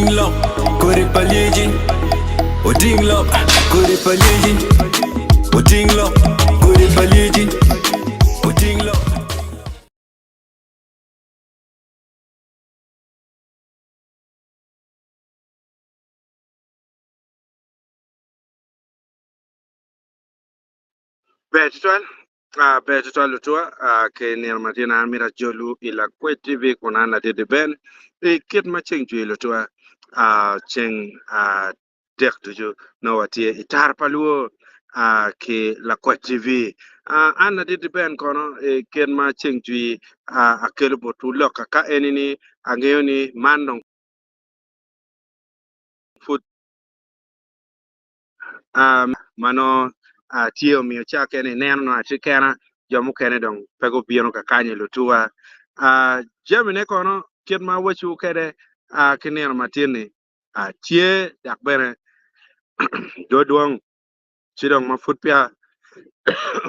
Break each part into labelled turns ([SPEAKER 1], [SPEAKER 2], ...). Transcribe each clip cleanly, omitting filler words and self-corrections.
[SPEAKER 1] Oting lok kodi pa lyeci Oting lok kodi pa lyeci Oting lok kodi pa lyeci Oting lok.
[SPEAKER 2] Ber tutwal, ber tutwal lutuwa ki nino ma tye an mito ajolwu i Lakwed TV kun an ladit Ben i kit ma ceng jwi lutuwa ceng adek ducu nongo watye i tara pa luo ki Lakwed TV. An ladit Ben kono i kit ma ceng jwi akelo botwu lok ka eni ni angeyo ni man dong pud ma nongo tye omiyo ca kene ineno nongo atye kena jo mukene dong pe gubino ka kany i lutuwa. Jamine kono kit ma awacowu kwede ki nino matin-ni tye dok bene dwodwong ci dong ma pud peya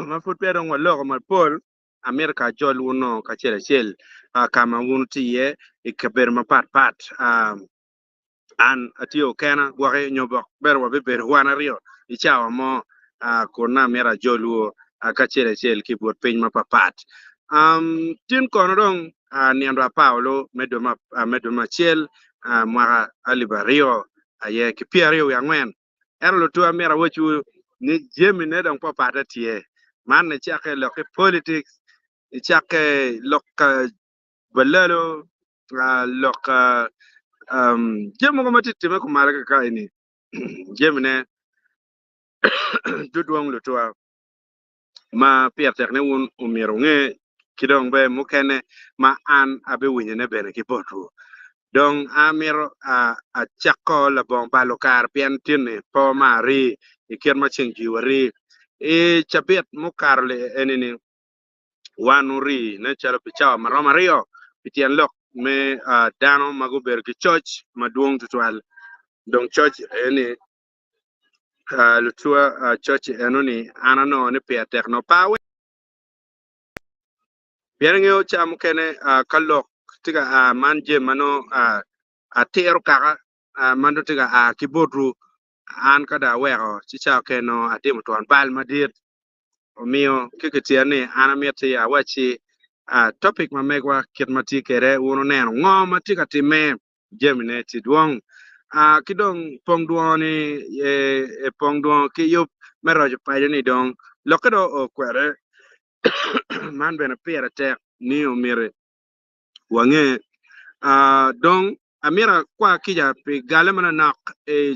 [SPEAKER 2] ma pud peya dong waloko mapol amito ka ajol wun nongo kacel acel ka ma wun wutye iye i kabedo mapatpat. An atye kena gwoki nyo bok bene wabibedo wan aryo i cawa mo kun nongo amito ajolwu kacel acel ki i but piny mapapat. Tin kono dong nino apar olu me dwe me acel mwaka alip aryo aye ki pyeraryo wiye angwen. Ento lutwa amito awacwu ni jamine dong papatte tye. Man nicakke lok ki politics, nicakke lok balalo lok jami mogo ma tye timme kumalo kaka eni jamine dwodwong lutwa ma pire tek ni wun omyero wunge ki dong bene mukene ma an abiwinyone bene ki botwu. Dong amito acako labongo balo kare pien tin-ni pe wamar rii i kit ma ceng jwi warii. I cabit mukato eni-ni wan ori nen calo pi cawa ma romo aryo pi tyen lok me dano ma gubedo ki coc madwong tutwal. Dong coc eni lutuwa coc enoni an anongo ni pire tek nongo pe aweko pien ingeyo ca mukene ka lok tye ka a man jami ma nongo atiro kaka ma nongo tye ka a ki botwu an ka dong aweko ci ca mukene nongo atimo twon bal madit. Omiyo ki kityen ni an amiti awacci topic ma megwa kit ma tye kwede wun wuneno ngo ma tye ka timme jamine tye dwong ki dong pong dwongo ni pong dwongo ki yub me roco paco ni dong lokke dong oo kwede man bene pire tek ni omyero wange dong amito akwa kica pi gale manonok i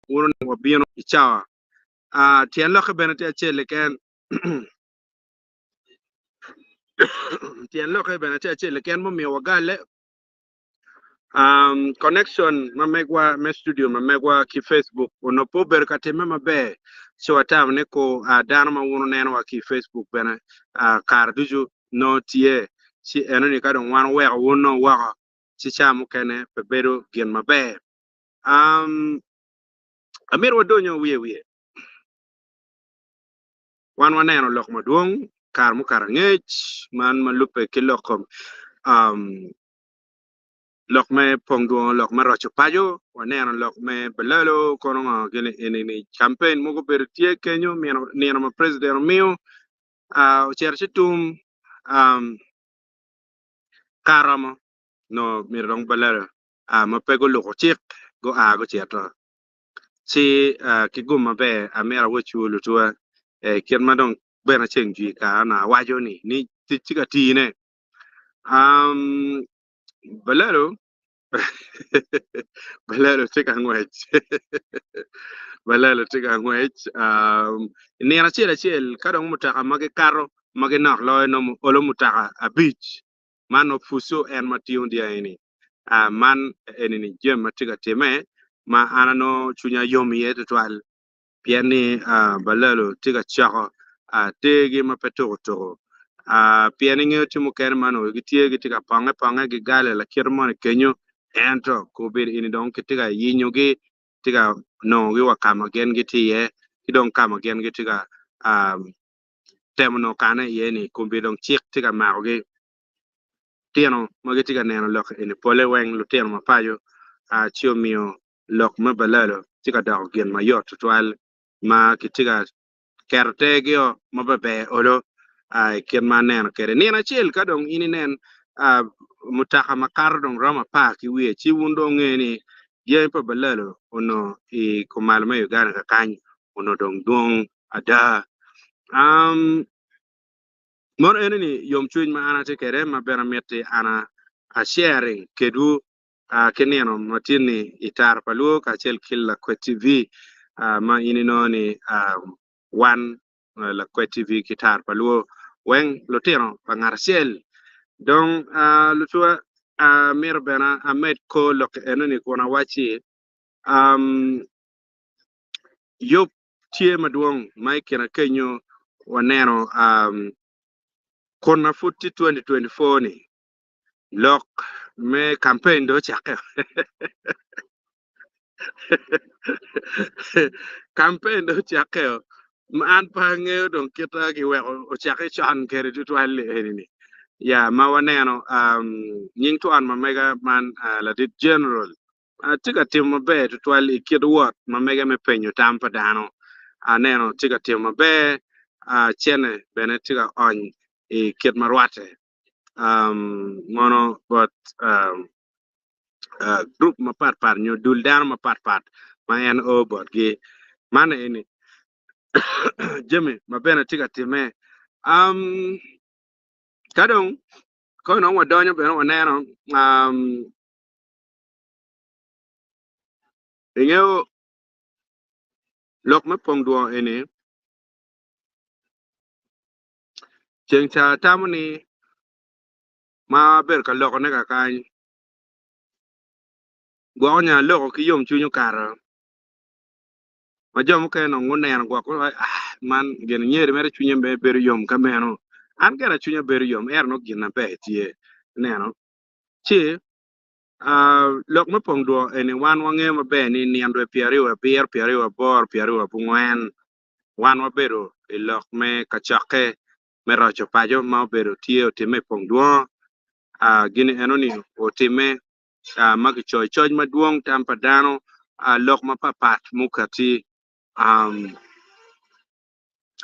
[SPEAKER 2] Wun onongo wabino i cawa. Tyen lokke bene tye acel keken. Tyen lokke bene tye acel keken mumiyo wagalle. Connection ma megwa me studio ma megwa ki Facebook onongo pe obedo ka timme maber ci watamo ni ko dano ma wun wunenowa ki i Facebook bene kare ducu nongo tye ci enoni ka dong wan oweko wun nongo woko ci ca mukene pe bedo gin maber. Um, amito wadonyo wiye wiye. Wan waneno lok madwong kare mukato angec man ma lubbe ki lok kom um, lok me pong dwongo, lok me roco paco, waneno lok me balalo kono ngo gini eni ni campaign mogo obedo tye kenyo mino nino ma president omiyo uh, ocito ci tum um, karomo no myero dong balalo ma pe guluko cik gua gucito. Ci ki gum maber amito awocwu lutuwa kit ma dong bene ceng jwi kare onongo awaco ni ni tic tye ka tine. Balalo balalo tye ka ngwec balalo tye ka ngwec i nino acel acel ka dong mutoka ma gikato ma ginok loyo nongo olo mutoka abic man opuco en ma tingo dyangi-ni. Man eni-ni jami ma tye ka timme ma an anongo cwinya yom iye tutwal pien ni balalo tye ka coko tergi ma pe tuko tuko pien ingeyo tye mukene ma onongo gitye gitye ka ponge ponge gigale lakite moni kenyo ento kobedo eni dong kitye ka yenyogi tye ka nongogi wa ka ma gin gitye iye ki dong ka ma gin gitye ka temo nongo kane iye-ni kobedo dong cik tye ka makogi. Lutino ma gitye ka neno lok eni pole weng lutino ma paco ci omiyo lok me balalo tye ka doko gin mayot tutwal ma kitye ka keto tergio ma ber olo i kit ma aneno kwede. Nino acel ka dong in inen mutoka makato dong romo apar ki wiye ci wun dong wunge ni jami pa balalo onongo i kumalo me Uganda kakany onongo dong dwong ada. Mono eni ni yomcwiny ma an atye kwede ma bene amiti an a sharing kedwu ki nino ma tin-ni i Tara pa Luo kacel ki Lakwed TV ma in inongo ni wan Lakwed TV ki Tara pa Luo weng lutino pa ngat acel. Dong lutuwa amito bene amed kor lok eno-ni kun awacci yub tye madwong ma i kine kenyo waneno kun ma pud tye 2024 ni lok me campaign dong ocakke campaign dong ocakke ma an pe angeyo dong kita kiweko ocakke con kede tutwal eni ni ya ma waneno nying twon ma mega man ladit general Atye ka timo maber tutwal i kit wot ma mege me penyo tam pa dano. Aneno tye ka timo maber, cene bene tye ka ony i kit ma rwatte. Mono bot gurup mapatpat nyo dul dano mapatpat ma en o botgi. Man eni jami ma bene tye ka timme. Ka dong ka onongo wadonyo bene waneno Ingeyo lok me pong dwongo eni, ceng ca atamo ni ma abedo ka lokone kakany, gwok onyo aloko ki yomcwiny okato ma jo mukene dong guneno gwok guwaco ah man gin nyeri mere cwinye bedo yom ka meno an gire cwinya bedo yom ento nongo gin maber tye ineno ci Lok me pong dwo eni wan wangeyo maber ni nino dwe pyeraryo wiye abiro, pyeraryo wiye aboro, pyeraryo wiye abongwen wan wabedo i lok me kacokke me roco paco ma obedo tye otimme i pong dwo. Gin enoni otimme ma kicoyo coc madwong tam pa dano lok mapapat mukati.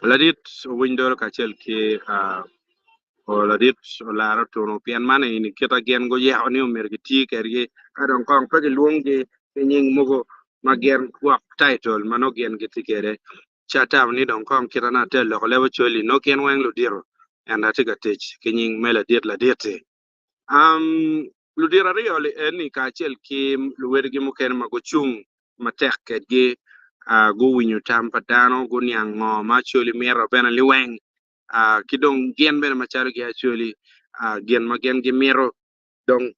[SPEAKER 2] Ladit owiny dolo kacel ki ladit olara otuno pien man eni kita gin guyeko ni omyero giti kedgi ka dong kong pe gilwonggi ki nying mogo ma gin gwok title ma nongo gin gitye kwede ci atamo ni dong kong kita na ate loko leb Acholi nongo gin weng ludito ento atye ka tic ki nying me ladit ladit-ti. Ludito aryo-li eni kacel ki luwedigi mukene ma gucung matek kedgi guwinyo tam pa dano, guniang ngo ma Acholi mito bene liweng ki dong gin bene macalo gi Acholi gin ma gin gimito dong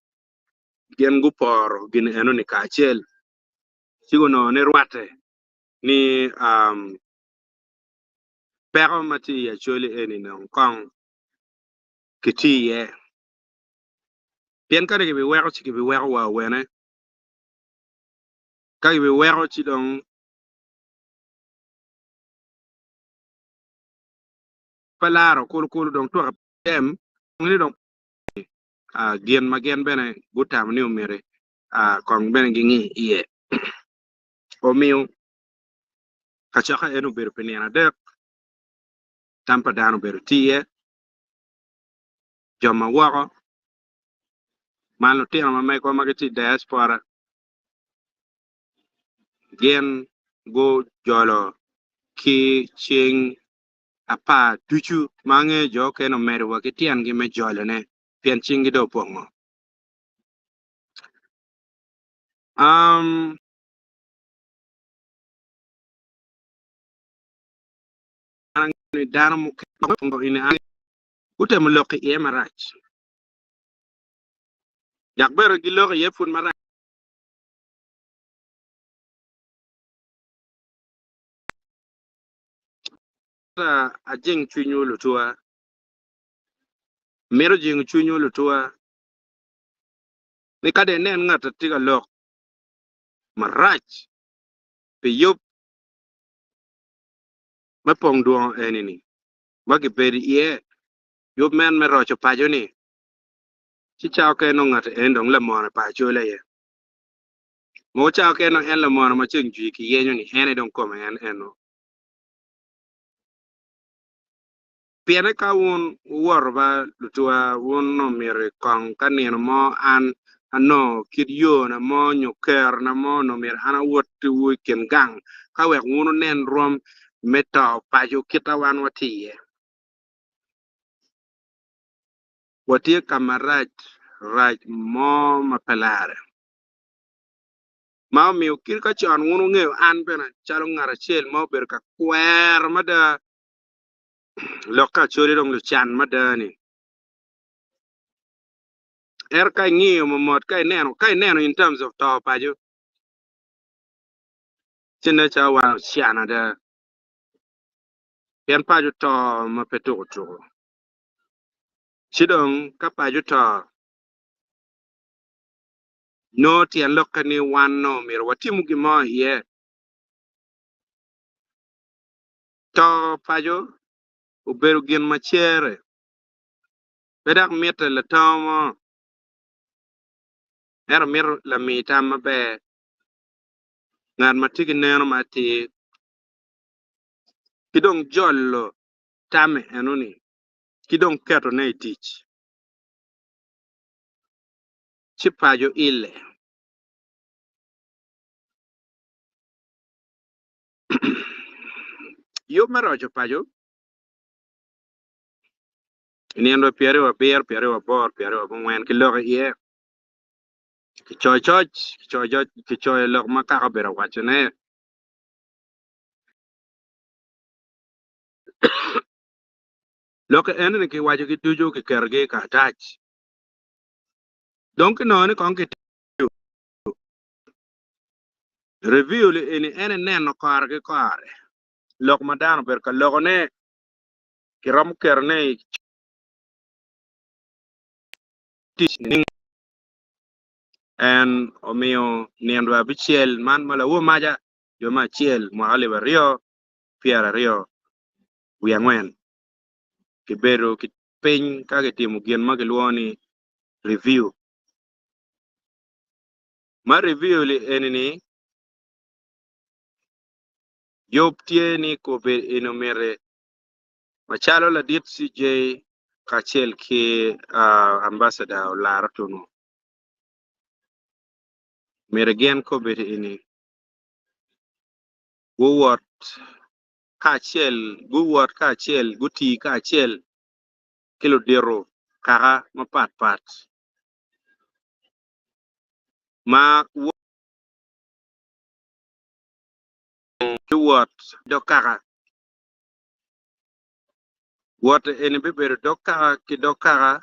[SPEAKER 2] gin guporo gin enoni kacel ci gunongo ni rwatte ni peko ma tye i Acholi eni dong kong kitye iye. Pien kadi kibiweko ci kibiweko wa awene, ka kibiweko ci dong pe laro kulu kulu dong twaka tem ni dong gin ma gin bene gutamo ni omyero kong bene gingi iye. Omiyo kacokke en obedo pi nino adek, tam pa dano obedo tye iye. jo ma woko, man lutino ma megwa ma gitye i diaspora, gin gujolo ki cing apar ducu ma angeyo jo okene omedo wa ki tyengi me jolone pien cinggi dong opongo. Um, dano mukene Gutemo lok iye marac, dok bene giloko iye pud marac. Ajing cwinywu lutuwa, amito jingo cwinywu lutuwa, ni ka dong inen ngat a tye ka lok marac pi yub me pong dwongo eni-ni, ma gibedo iye, yub men me roco paco-ni. Ci cawa okene nongo ngat eni dong lamone pa Acholi aye. Mogo cawa okene nongo en lamone ma ceng jwi ki yenyo ni en aye dong kome en eno. Piene ka wun wuwoto ba lutuwa wun nongo myero kong ka nino mo an anongo kit yo na mo nyo kero na mo nongo myero an awot wu i kin gang ka wek wun wunen rwom me to paco kita wan watye iye. Watye ka marac rac mo ma pe larre, ma omiyo kit ka con wun wungeyo an bene calo ngat acel ma obedo ka kwero mada lok ka Acholi dong lucan mada-ni. Ento ka ingiyo momot, ka ineno, ka ineno in terms of to paco, ci nen calo wan ocan ada, pien paco to ma pe tuko tuko. Ci dong ka paco oto, nongo tyen lokke ni wan nongo myero watimu gin mo iye. To paco obedo gin ma cere, pe dok mitte latongo mo, ento mito lami tam maber, ngat ma tye ki neno ma atir, ki dong jolo tamme enoni ki dong ketone i tic, ci paco ille. Yub me roco paco i nino 27, 28, 29 ki lok iye, kicoyo coc, kicoyo lok ma kaka obedo wacone. Lok enoni kiwacogi ducu kiketogi i karatac. Dong kinongo ni kong kitiyo review eni en ineno kore ki kore lok ma dano obedo ka lokone kiromo ketone i tic nining? En omiyo nino abicel man ma lawor maca dwe me acel mwaka alip 2024 kibedo ki piny ka kitimo gin ma kilwongo ni review. Ma review li eni ni yub tye ni kobed eni omiti macalo ladit CJ kacel ki ambassador Olara Otunu myero gin kobedi eni guwot kacel, guwot kacel, guti kacel ki ludito kaka mapatpat ma giwot dog kaka. Wot eni bibedo dog kaka ki dog kaka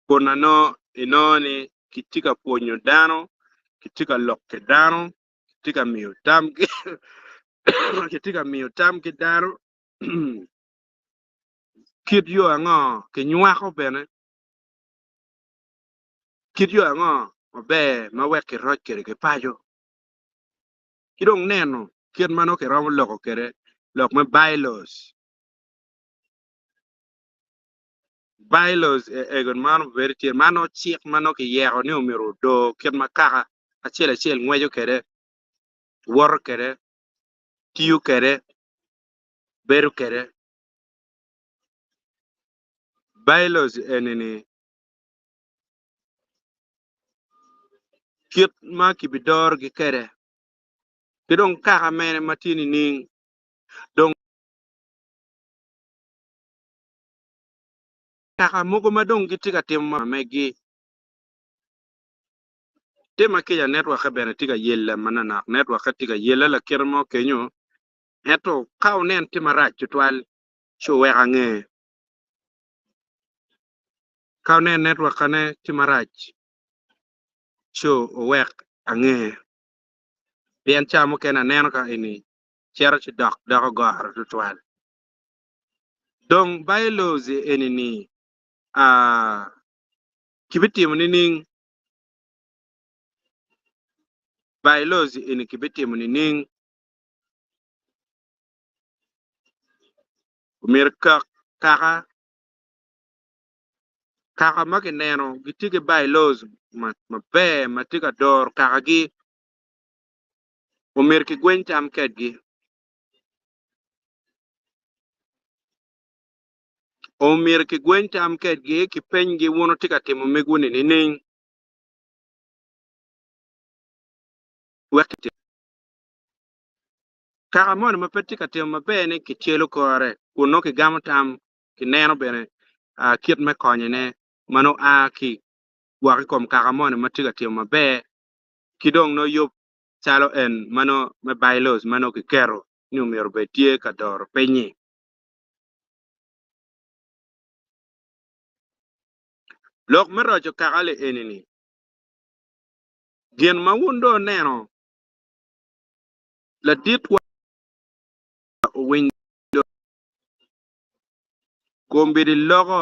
[SPEAKER 2] kun anongo inongo ni kitye ka pwonyo dano, kitye ka lok ki dano, kitye ka miyo tam kitye ka miyo tam ki dano kit yo ango kinywako bene kit yo ango maber ma wek kiroc kwede ki paco ki dong neno kit ma nongo kiromo loko kwede lok me bylaws. Bylaws ego man obedo tye ma nongo cik ma nongo kiyeko ni omyero odor kit ma kaka acel acel ngweco kwede, woto kwede, tiyo kwede, bedo kwede. Bylaws eni-ni kit ma kibidorogi kwede ki dong kaka mene ma tye nining dong Kaka mogo ma dong gitye ka timo ma megi. Tim akica netwokke bene tye ka yelle manonok, netwokke tye ka yelle lakite mo kenyo, ento ka wunen tye marac tutwal ci wuwek ange. Ka wunen netwokkane tye marac ci wuwek ange, pien ca mukene aneno ka eni cito ci dok doko goro tutwal. Dong bylaws eni ni kibitimo nining? Bylaws eni kibitimo nining? Omyero kak kaka. Kaka ma kineno gitye ki bylaws maber ma tye ka doro kakagi omyero kigweny tam kedgi. Omyero kigweny tam kedgi kipenygi wun wutye ka timo megwu-ni nining? Wek kitim. Kaka moni ma pe tye ka timo maber-ni kicelo kore kun nongo kigamo tam kineno bene kit me konyone ma nongo a ki gwok i kom kaka moni ma tye ka timo maber ki dong nongo yub calo en ma nongo me bylaws ma nongo kiketo ni omyero obed tye ka doro piny-nyi. Lok me roco kaka-li eni-ni, gin ma wun dong wuneno laditwa owiny Kombeddi loko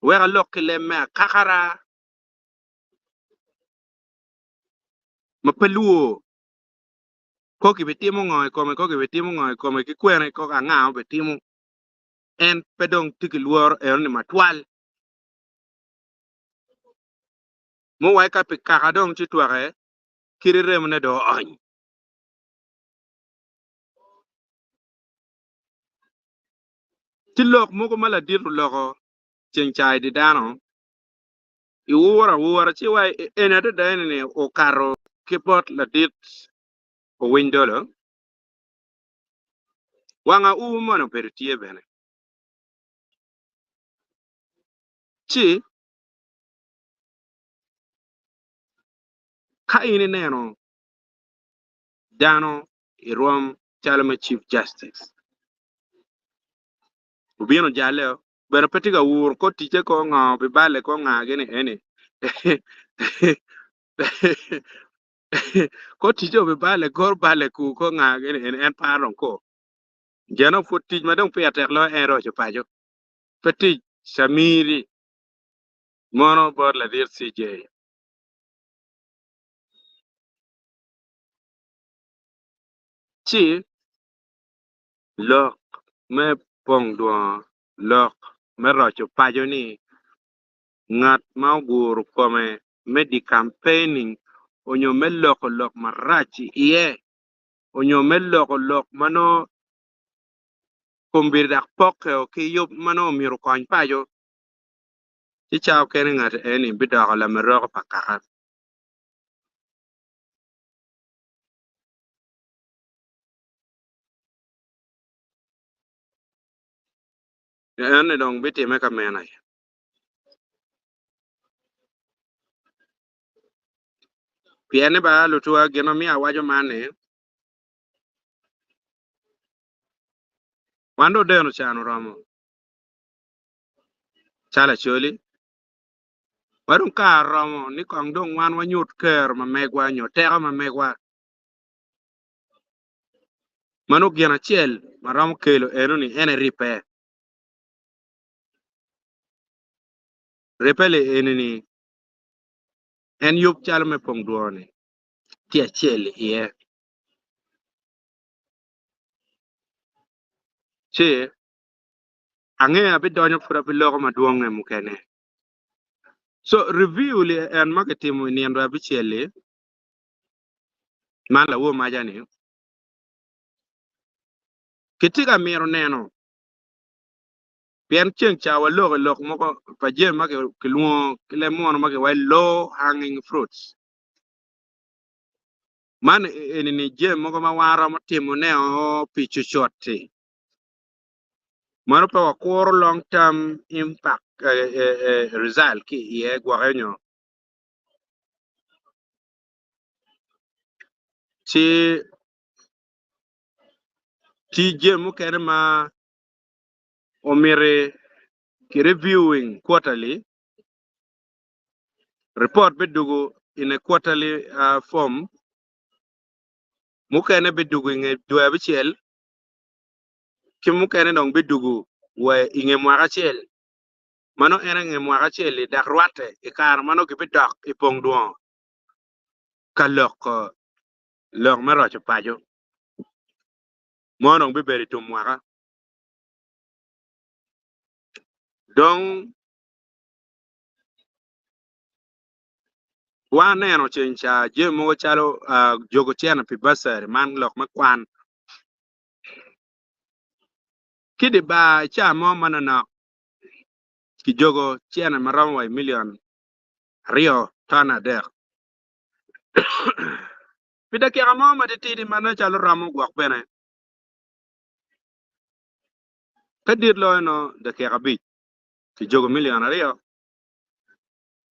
[SPEAKER 2] wek alok ki leb me akakara ma pe lwor ko kibitimo ngo i kome, ko kibitimo ngo i kome ki kwene ko anga obitimo en pe dong tye ki lworo enoni matwal. Muwai ka pi kaka dong ci twake kite remone dong oony. Ci lok mogo ma ladit oloko ceng ca i dye dano, iwuro awura ci wa eni adada eni-ni okato ki bot ladit owiny dolo, wang aur moni obedo tye bene. Ci ka in ineno dano i rwom calo me Chief Justice. Obino ojale o, bene pe tye ka uro kor ticce ko ngo bibale ko nga gini eni. Kor ticce obibale kor bale ku ko nga gini eni en paro dong ko. Jeno pud tic ma dong pire tek loyo en roco paco. Pe tic Samiri mono bot ladit CJ. Ci lok me pong dwongo lok me roco paco ni ngat ma oguro kome me decampaigning onyo me loko lok marac iye onyo me loko lok ma nongo kombeddi dok pokke ki yub ma nongo myero okony paco ci ca okene ngat eni bidoko lameroko pa kaka. Eni dong bitimme ka mene? Pien ni ba lutuwa gin ma miyo awaco man ni, wan dong odeno can oromo calo Acholi. Ma dong kare oromo ni kong dong wan wanyut kero ma megwa nyo teko ma megwa. Ma nongo gin acel ma romo kelo eno-ni en aye ribbe. Ribbe li eni-ni en yub calo me pong dwor-ni tye acel iye. Ci angeyo abidonyo pud abiloko madwonge mukene. So review li en ma kitimo i nino abicel-li man lawor maca ni kitye ka mito neno pien ceng ca waloko i lok mogo pa jami ma kilwongo ki leb munu ma kiwaco low hanging fruits man eni ni jami mogo ma wan romo timone o pi cucut-ti. Meno pe wakuro long term impact result ki iye gwoke nyo ci tye jami mukene ma omiti ki reviewing quarterly report bidwogo in a quarterly form mukene bidwogo inge dwe abicel ki mukene dong bidwogo wa i nge mwaka acel, ma nongo en i nge mwaka acel-li dok rwatte i kare ma nongo gibidok i pong dwongo ka loko lok me roco paco mo dong bibedo i tum mwaka. Dong. Waneno ceng ca jami mogo calo jogo cene pi bursary man lok me kwan ki di bar i ca mo manonok kijogo cene ma romo wa i million aryo ton adek pi dakika mo matitidi ma nen calo romo gwok bene ka dit loyo nongo dakika abic kijogo million aryo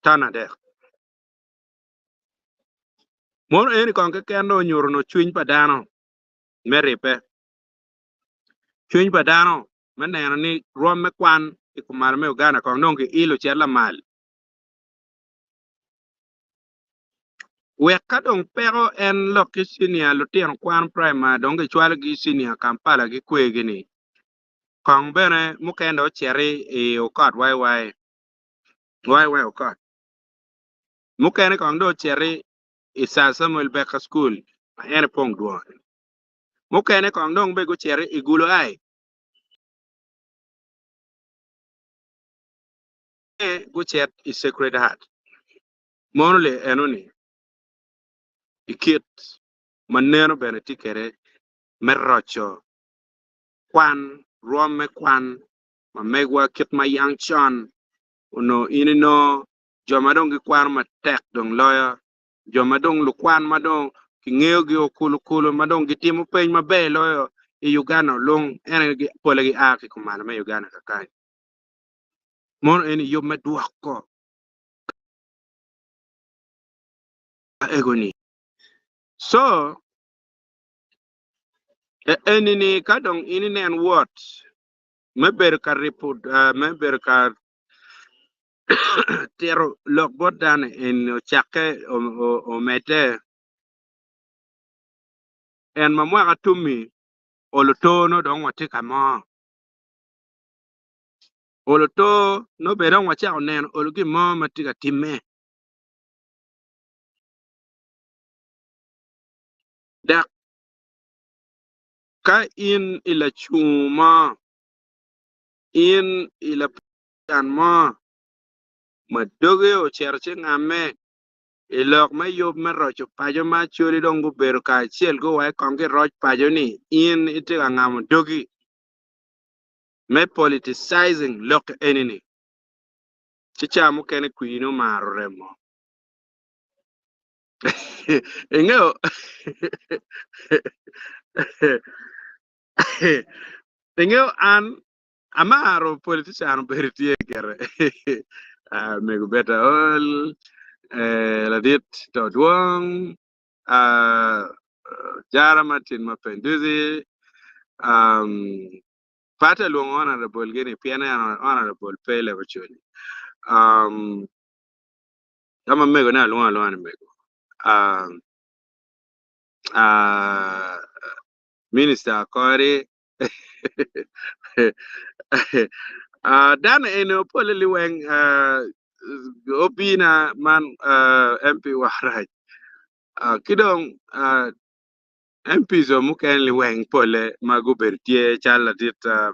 [SPEAKER 2] ton adek. Mono eni kong keken dong onyuto nongo cwiny pa dano me ribbe, cwiny pa dano me neno ni rwom me kwan i kumalo me Uganda kong dong kiilo ocit lamal. Wek ka dong peko en lok ki cinia lutino kwan praimar dong kicwalogi i cinia Kampala ki kwegi-ni, kong bene mukene dong ociti i okot waiwai. YY Okot. Mukene kong dong ociti i Sir Samuel Baker School ma en epong dwon. Mukene kong dong bene guciti i Gulu High. Gucit i Sacred Heart. Mono le enoni i kit ma neno bene tye kwede me roco kwan, rwom me kwan ma megwa kit ma yang con onongo in inongo jo ma dong gikwano matek dong loyo jo ma dong lukwan ma dong kingeyogi okulu kulu ma dong gitimo peny maber loyo i Uganda olung en aye pole gia ki kumalo me Uganda kakany. Mono eni yub me dwoko ka ego-ni. So, eni-ni ka dong in inen wot me bedo ka ripo me bedo ka tito lok bot dano eni ocakke omedde en ma mwaka tummi olo to nongo dong watye ka mo olo to nongo bene dong wacako neno olo gin mo ma tye ka timme dok Ka in i lacungo mo, in i lacan mo ma doge ocito ci ngamme i lok me yub me roco paco ma Acholi dong gubedo kacel guwek kong giroc paco-ni, in itye ka ngamo dogi me politicizing lok eni-ni, ci ca mukene kwini omaro remo. Ingeyo ingeyo an amaro politician obedo tye gire Ah, mego Betta Ol eh, ladit to dwong ah, Jara Martin Mapenduzi um, pate lwongo honorable gini pien en honorable pe lebo coli um, Ka ma mego ne alwongo alwonga ni mego. Ah, ah, minister Akori ah, dano eni opole liweng ah, obina man ah, MP Warac ah, ki dong ah, MPs o mukene liweng pole ma gubedo tye cal ladit ah,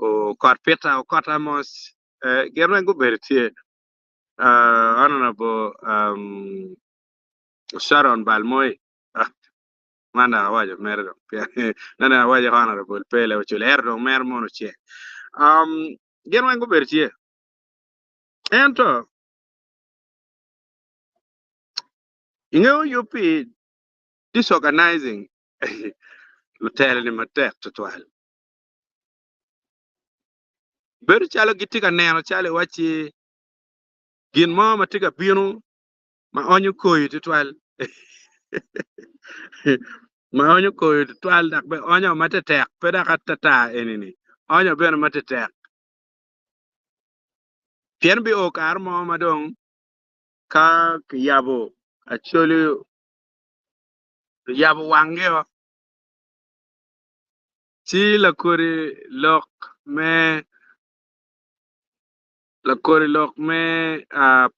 [SPEAKER 2] Okot Peter Okot Amos eh, gin weng gubedo tye. Honorable Sharon Balmoy man dok awaco mere dong nene awaco honorable pe lebo cul ento dong mere mono ocek gin weng gubedo tye ento ingeyo yub pi disorganizing lutelo ni matek tutwal Bedo calo gitye ka neno calo iwacci gin mo ma tye ka bino ma onyo koyo tutwal ma onyo koyo tutwal dok bene onyo ma tetek pe dok atata eni-ni onyo bene ma tetek pien bio kare mo ma dong ka kiyabo Acholi kiyabo wangio. Ci lakodi lok me lakodi lok me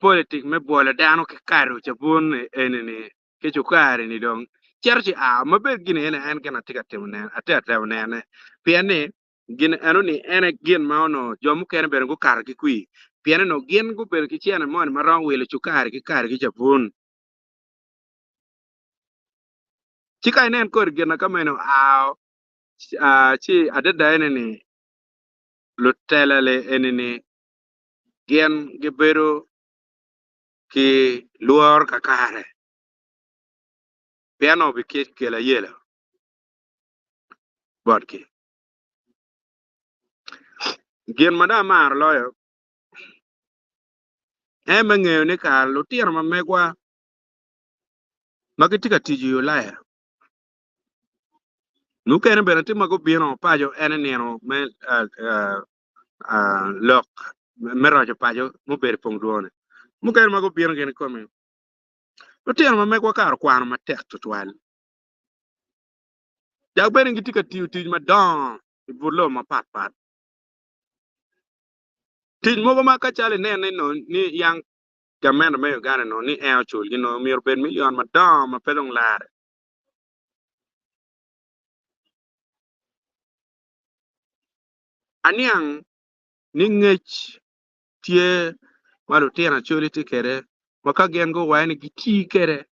[SPEAKER 2] politik me bwolo dano ki kado cabun eni-ni ki cukari-ni dong cito ci a ma bed gin eni en gin atye ka timo nene atye ka temo nene pien ni gin eno-ni en aye gin ma onongo jo mukene bene gukato ki kwir pien onongo gin gubedo ki cene moni ma romo wilo cukari ki kado ki cabun. Ci ka inen kodi gin na ka meno oao, ci adada ene ni lutela-li eni-ni gin gibedo ki lworo kakare, pien onongo bikelo ayela botgi. Gin ma dong amaro loyo en me ngeyo ni kare lutino ma megwa ma gitye ka tic i Ulaya mukene bene tye ma gubino paco en i nino me lok me roco paco mubedo i pong dwone mukene ma gubino gin kikome lutino ma megwa kare okwano matek tutwal dok bene gitye ka tiyo tic madongo i but lobo mapatpat. Tic mogo ma ka calo inene ni yang gamente me Uganda nongo ni en oculgi nongo myero obed milion madongo ma pe dong lare. Aniang ni ngec tye ma lutino Acholi tye kwede ma ka gin guwaco ni giti kwede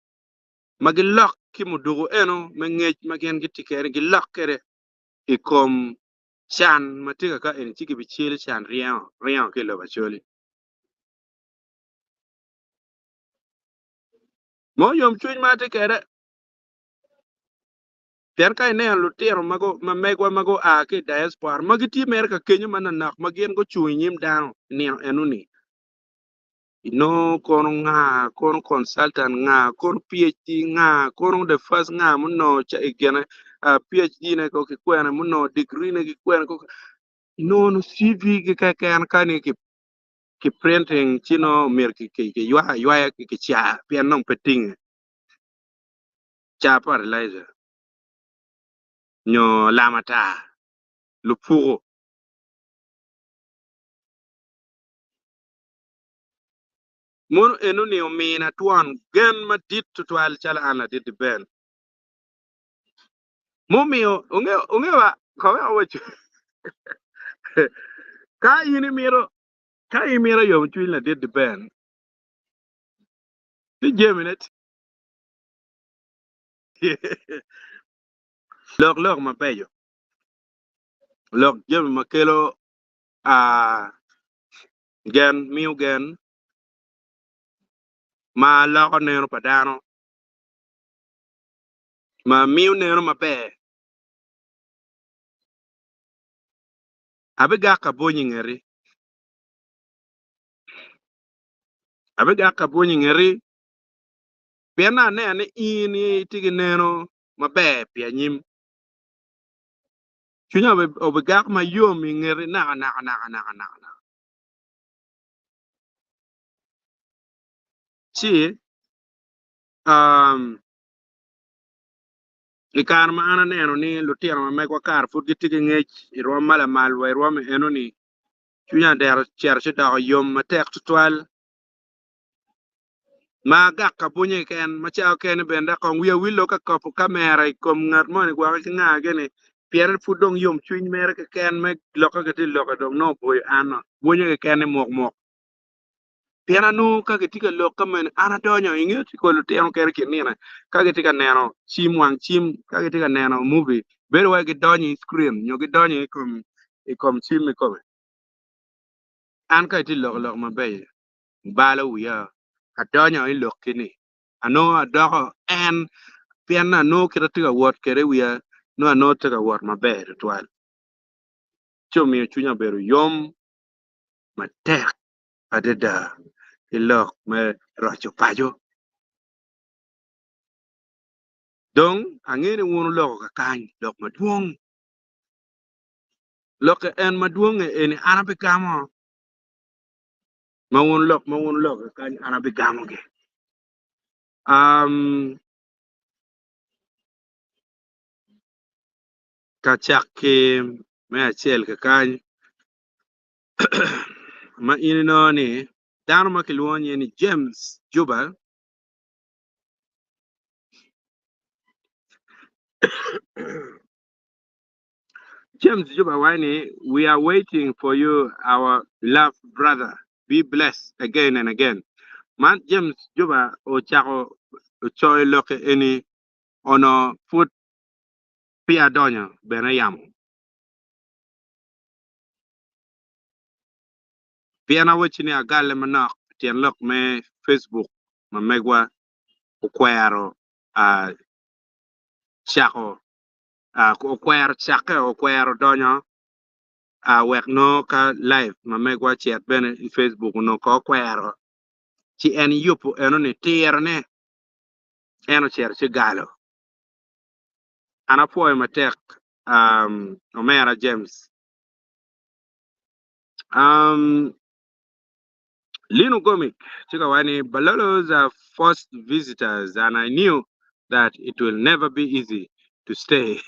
[SPEAKER 2] ma gilok ki muduku eno me ngec ma gin gitye kwede gilok kwede i kom can ma tye ka ka eni ci gibicelo can ryengo ryengo ki i lobo Acholi. Mo yomcwiny ma atye kwede pien ka ineno lutino ma megwa ma gua ki i diaspora ma gitye mere ka kenyo manonok ma gin gucung i nyim dano i nino enoni, inongo kono nga, kono consultant nga, kono PHD nga, kono the first nga munongo gine PHD ne ko ki kwene munongo degree ne ki kwene ko inongo CV gi keken kani ki ki printing ci nongo myero kiywa aywaya ki kicaa pien dong pe tinge caa fertilizer nyo lama tar lupuko. Mono enoni omina twon gen madit tutwal calo an ladit Ben. Mumiyo onge wa kowe awaco ka in imito ka imito yomo cwiny ladit Ben ci jamine tye lok lok mabeco lok jami ma kelo gen miyo gen ma loko neno pa dano ma miyo neno maber. Abigak abwony i ngeti, abigak abwony i ngeti, pien aneno ni in itye ki neno maber pi anyim. Cwinya obigak mayom i ngeti nakanaka nakanaka. Ci I kare ma an aneno ni lutino ma megwa kare pud gitye ki ngec i rwom ma lamal wa i rwom eno-ni, cwinya odero ocito ci odoko yom matek tutwal ma agak ka bwunye keken ma ca okene bene dok kong wiya wil ka kopo kamera i kom ngat moni gwoko ki nga gini pien pud dong yomcwiny mere keken me lokke gitye lokke dong nongo oboyo an-no bwunye keken ni muk muk. Pien anongo ka gitye ka lok ka mene, an adonyo i nge ci kodi lutino kene kin nino ka gitye ka neno cim wang cim, ka gitye ka neno movie, bedo wai gidonyo i screen nyo gidonyo i kom i kom cim kikome. An ka itye loko lok mabeco, balo wiya, adonyo i lokki-ni, anongo adoko en, pien anongo kit atye ka wot kwede i wiya, nongo anongo tye ka wot maber tutwal. Ci omiyo cwinya obedo yom matek adada ki lok me roco paco. Dong angeyo ni wun wuloko kakany lok madwong. Lokke en madwonge eni an abigamo, ma wun lok ma wun wuloko kakany an abigamogi. Um, ka cakki me acel kakany ma in inongo ni dano ma kilwongo nyinge ni James Juba James Juba waco ni we are waiting for you our beloved brother be blessed again and again. Man James Juba ocako ocoyo lokke eni. Onongo pud peya adonyo bene yamo. Pien awacci ni agalle manok tyen lok me Facebook ma megwa okwero cako okwero cakke okwero donyo wek nongo ka live ma megwa cet bene i Facebook onongo ko okwero ci en yubo eno-ni tirone en ocito ci galo. An apwoyo matek omera James. Um, Lino Gomic tye ka waco ni Balolos are first visitors and I knew that it will never be easy to stay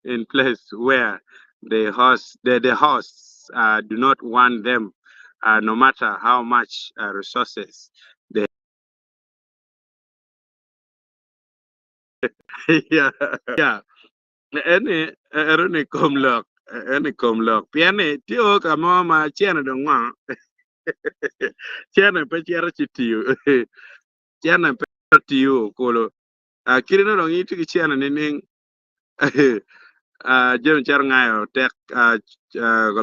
[SPEAKER 2] in place where the host, the, the hosts uh, do not want them uh, no matter how much uh, resources they yeah, yeah. Eni ero ni kom lok eni kom lok pien ni tye o ka mo ma cene dong ngo cene pe cito ci tiyo cene pe tiyo kulu kit no dong itye ki cene nining jami cito ngayo tek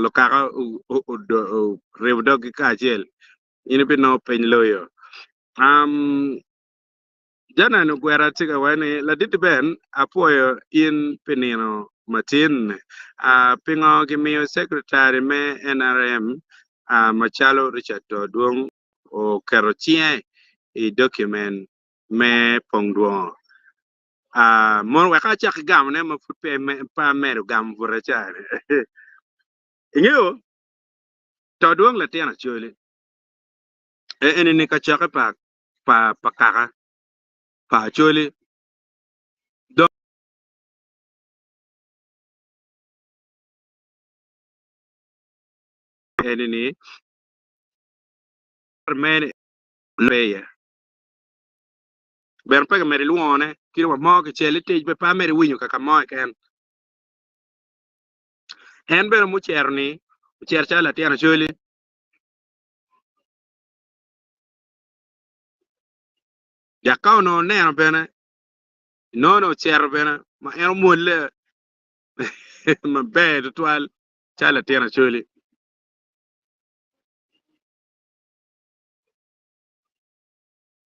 [SPEAKER 2] lukaka oribo doggi kacel in ibinongo piny loyo. Janan ogwera tye ka waco ni, Ladit Ben, apwoyo in pi nino matin. Pingo gimiyo Secretary me NRM macalo Richard Todwong oketo cinge i document me pong dwongo? Mono wek acak ki gamone ma pud pe amedo gamo bute ca ni. Ingeyo, Todwong latin Acholi. Eni ni kacokke pa pa pa kaka pa Acholi dong eni ni mene pe iye bene pe kimedo ilwongone kit wa mo kicel itic be pe amedo iwinyo kaka mo keken en bene mucero ni ocero calo latin Acholi. Dok ka onongo oneno bene, inongo ni ocito bene ma en omwolle maber twatwal calo latin Acholi.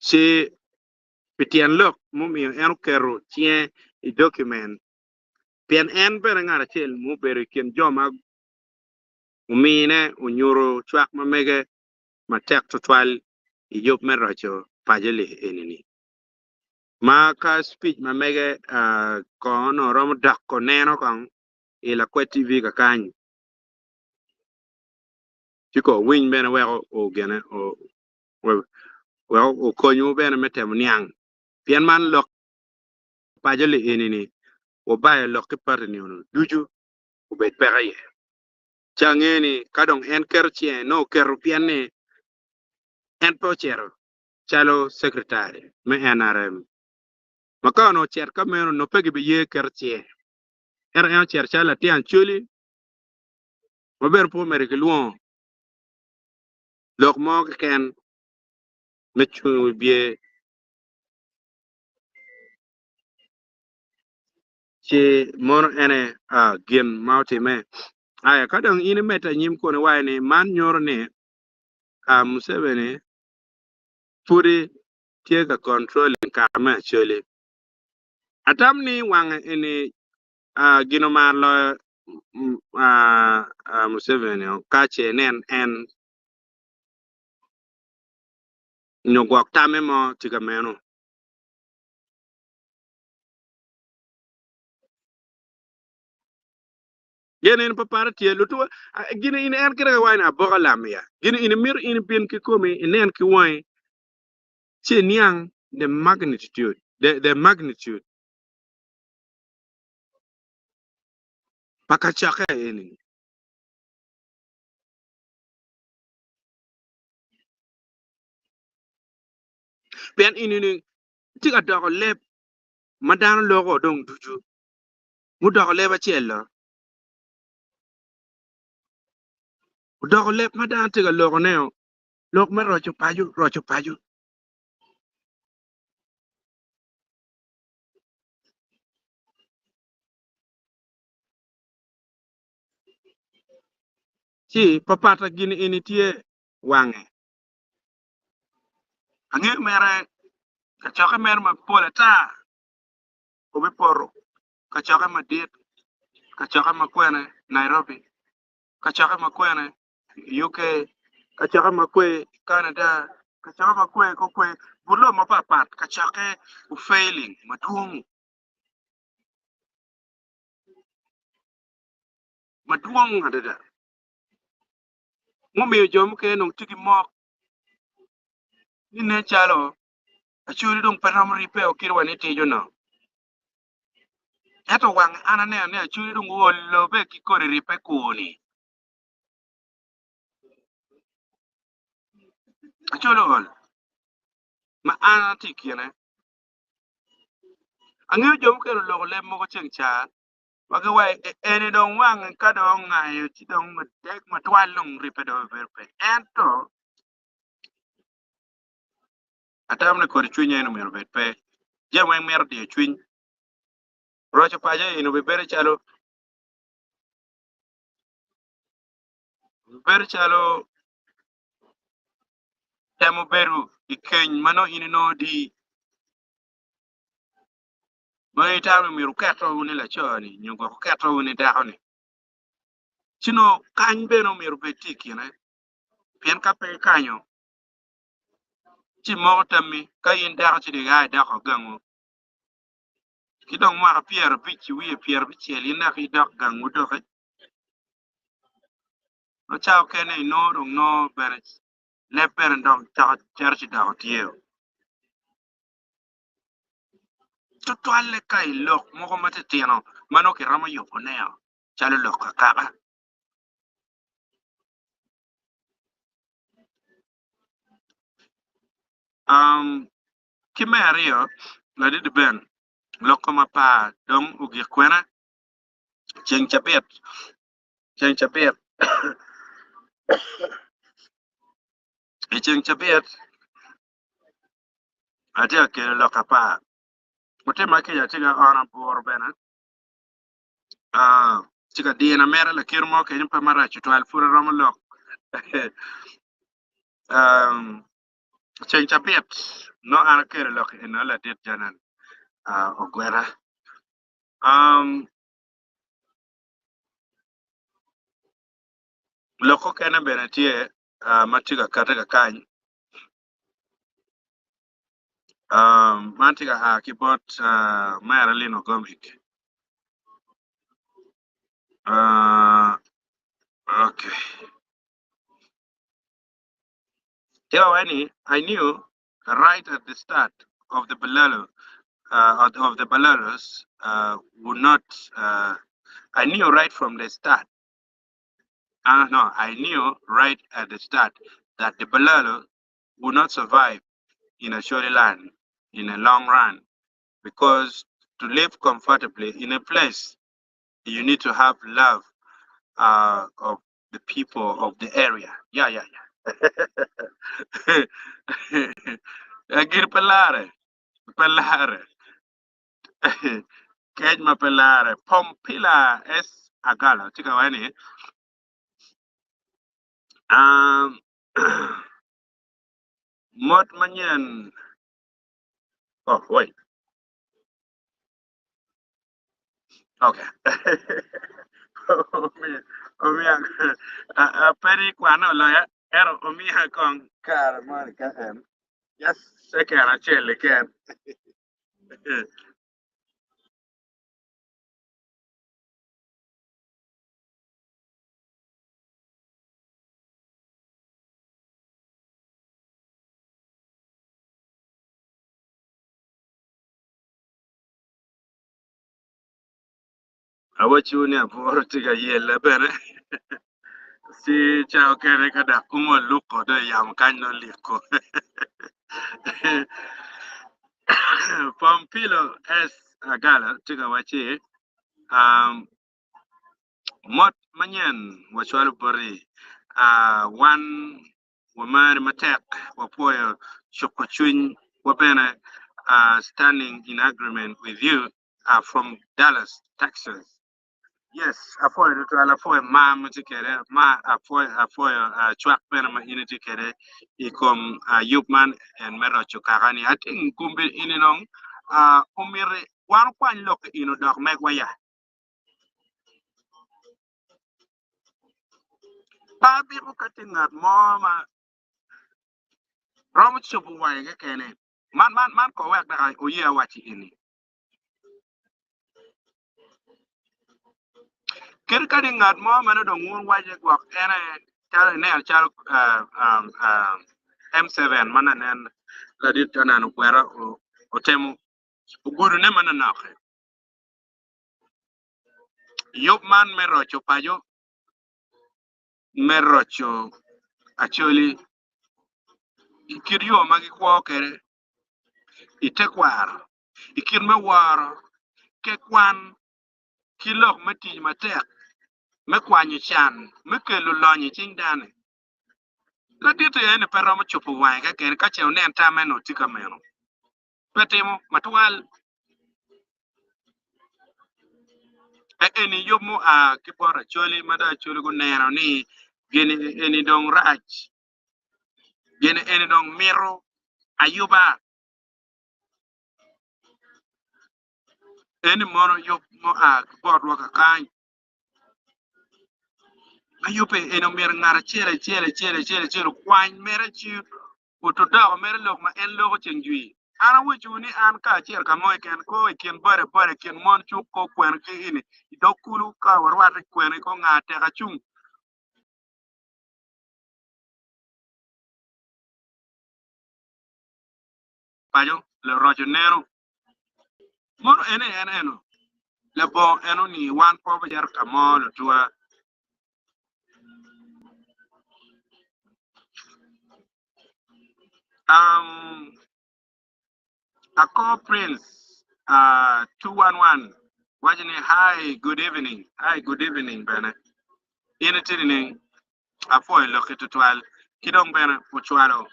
[SPEAKER 2] Ci pi tyen lok mumiyo en oketo cinge i document, pien en bene ngat acel mubedo i kin jo ma omine onyuto cwak ma mege matek tutwal i yub me roco paco-li eni-ni. Ma ka speech ma mege kong onongo romo doko neno kong i Lakwed TV kakany, ci ko winy bene weko ogene weko okonywu bene me temo niang pien man lok paco-li eni-ni wabayo lok ki pati-ni ono ducu obed peko iye. Ci angeyo ni ka dong en keto cinge, nongo oketo pien ni en pe ocito calo secretary me NRM. Ma ka onongo ocito ka meno, onongo pe gibiye keto cinge. Ento en ocito calo latin Acholi ma bene pe omedo ki lwongo lok mo keken me cung i wi bye. Ci mono ene gin ma otimme. Aya, ka dong in imedde anyim kun iwaco ni man nyuto ni Museveni pudi tye ka controlling kaka me Acholi. Atam ni wange eni gin omar loyo Museveni ka ce inen en nyo gwok tamme mo tye ka meno. Gin in pe paro tye lutuwa gin in en kite ka waco ni aboka lam ya gin in imito in ibin ki komi inen ki wangi ci iniang the magnitude the, the magnitude pa kacokke eni. Pien in ini tye ka doko leb ma dano loko dong ducu mudoko leb acel-lo, odoko leb ma dano tye ka lokone-o, lok me roco paco, roco paco. Ci papata gin eni tye wange. Angeyo mere kacokke mere mapol ata obipoto kacokke madit, kacokke ma kwene Nairobi, kacokke ma kwene UK, kacokke ma kwe Canada, kacokke ma kwe ko kwe but lobo mapat pat kacokke ofailing madwong madwong adada mumiyo jo mukene dong tye ki mok ni nen calo Acholi dong pe romo ribbe o kit wa ni tijo no. Ento wang an aneno ni Acholi dong olo be ki kodi ribbe kur ni. Acholi ool ma an atye i kine. Angeyo jo mukene oloko leb mogo ceng ca ma giwaco eni dong wang ka dong ongayo ci dong matek matwal dong ribbe dong obedo pe. Ento Atamo ni kodi cwiny eni myero obed pe. Jami weng mito diyo cwiny. Roco paco eni obibedo calo obibedo calo temo bedo i keny ma nongo in inongo dii ma itamo ni myero wuketo ni laco-ni nyo gwok wuketo ni dako-ni ci nongo kany bene myero obed tye i kine pien ka pe ikanyo ci moko tammi ka in dako ci dong ia idoko gangu ki dong mwaka 50 ki wiye 90 in dok idok gangu doki ma ca okene inongo dong nongo bene leb bene dong cako cito ci doko tye tutwalle ka i lok mogo matitino ma nongo kiromo yubone-o calo lok akaka. Um, ki me aryo, ladit Ben, lok kom apar dong ogik kwene? Ceng cabit, ceng cabit, i ceng cabit atye ka kelo lok apar. Otima kica atye ka ono aburu bene. Ah, tye ka dina mere lakit mo kenyo pe marac tutwal pud aromo lok. Um, ceng cabit no an akelo lok eno ladit janan uh, ogwera. Um, lok okene bene tye uh, ma tye ka kate kakany. Um, man tye ka a ki bot uh, Mera Lino Gomik. Uh, okay. Tell Annie, I knew right at the start of the Balalo, of the Balalos would not. I knew right from the start. No, I knew right at the start that the Balalo would not survive in Acholi land in a long run, because to live comfortably in a place, you need to have love of the people of the area. Yeah, yeah, yeah. Agir pelare, pelare. Kec ma pe lare. Pompila S. Agalo tye ka waco ni, um, mot manyen. Oh, wait. Okay. Omiya pe ni kwane oloya ento omiya kong kare mo ni ka en just second acel keken. Awacciwu ni abworo tye ka yelle bene ci ca okene ka dok umo luko dong i yamo kany nongo liko. Pompilo S. Agala tye ka wacci um, mot manyen wacwalo boti uh, wan wamari matek wapwoyo cuko cwiny wa bene uh, standing in agreement with you uh, from Dallas, Texas. Yes, apwoyo tutwal, apwoyo mar ma itye kwede, ma apwoyo apwoyo ah, cwak bene ma in itye kwede i kom ah, yub man en me roco kaka-ni. Ating kumbi ini dong ah, omiti wan okwany lok i in odok megwa ya. Pe abiko ka tye ngat mo ma romo cobo wange kekene. Man man man ko wek dok oye awaci ini. Kadi kadi ngat mo ma nongo dong wun waco ni gwok en aye calo ineno calo M7 ma nanen ladit Anan Okwera otemo ogudone manonok-ki. Yub man me roco paco me roco Acholi i kit yo ma gikwo kwede i tekwaro, i kit me woro, ke kwan, ki lok me tic matek me kwanyo can me kelo lonyo i cing dano. Ladit eni pe romo cobo wange keken ka ce onen tamme ni tye ka meno. Pe timo matwal. Eni yub mua ki bot Acholi ma dong Acholi guneno ni gin eni dong rac, gin eni dong mito ayuba. Eni mono yub mua ki botwa kakany. Ma yubbe eni omyero ngat acel acel acel acel acel okwany mere ci otodoko mere lok ma en loko ceng jwi. An awacowu ni an ka acito ka mo keken, ko i kin bade bade, i kin mon cuk ko kwene ki ini, i dog kulu ka warwatte kwene ko nga tek acung. Paco luroco neno. Mono ene en eno labongo eno ni wan pe wabicito ka mo lutwa. Um, Akor Prince uh, 211 waco ni hi good evening hi good evening bene in itye nining apwoyo lokki tutwal ki dong bene ocwalo